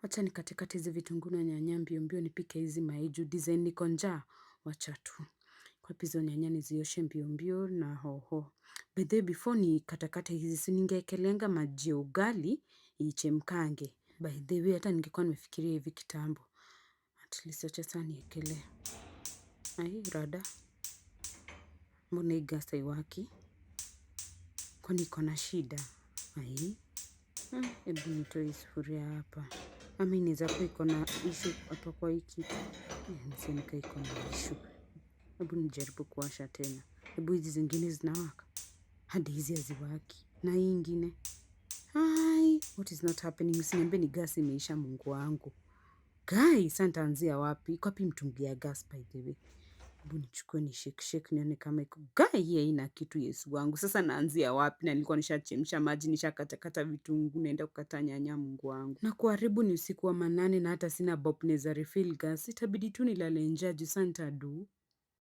Wacha nikatekate hizi vitunguu na nyanya mbio mbio nipike hizi mayai juu design niko njaa. Wacha tu. Kwa hizo nyanya nizioshe mbio mbio na hoho. By the way, before nikatakate hizi, si ningeekelenga maji ya ugali ichemkange? By the way, hata ningekuwa nimefikiria hivi kitambo. At least acha sasa niekelee. Ai, rada. Mbona hii gas haiwaki? Kwani iko na shida? Ai. Hebu nitoe hii sufuria hapa. Ama inaweza kuwa iko na issue hapa kwa hii kitu. Nisione kama iko na issue. Hebu nijaribu kuwasha tena. Hebu hizi zingine zinawaka. Hadi hizi haziwaki. Na hii ingine. Ai, what is not happening? Usiniambie ni gas imeisha, Mungu wangu. Guy, sasa nitaanzia wapi? Iko wapi mtungi ya gas, by the way? Hebu nichukue ni shake shake nione kama iko. Guy, hii haina kitu, Yesu wangu. Sasa naanzia wapi? Na nilikuwa nishachemsha maji, nishakatakata vitunguu, naenda kukata nyanya, Mungu wangu. Na kuharibu ni usiku wa manane na hata sina bob naweza refill gas. Itabidi tu nilale njaa juu sasa nitadu.